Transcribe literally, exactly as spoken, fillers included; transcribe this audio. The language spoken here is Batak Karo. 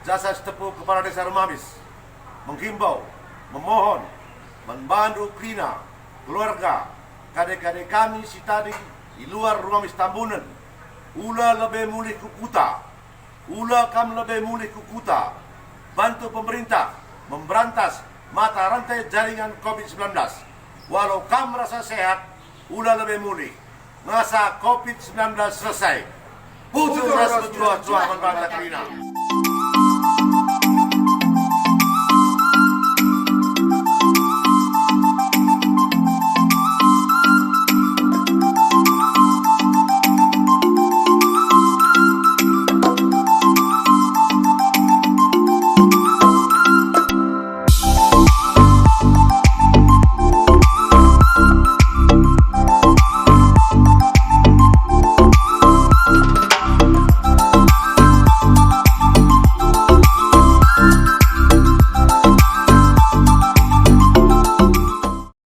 Jasa Sitepu Kepala Desa Rumamis menghimbau, memohon man bandu kerina, keluarga, kade-kade kami si tading i luar Rumamis Tambunen, ula lebe mulih ku kuta. Ula kam lebe mulih ku kuta. Bantu pemerintah memberantas mata rantai jaringan covid sembilan belas. Walau kam merasa sehat, ula lebe mulih. Ngasa covid sembilan belas selesai. Pucuk ras mejuah-juah man banta kerina.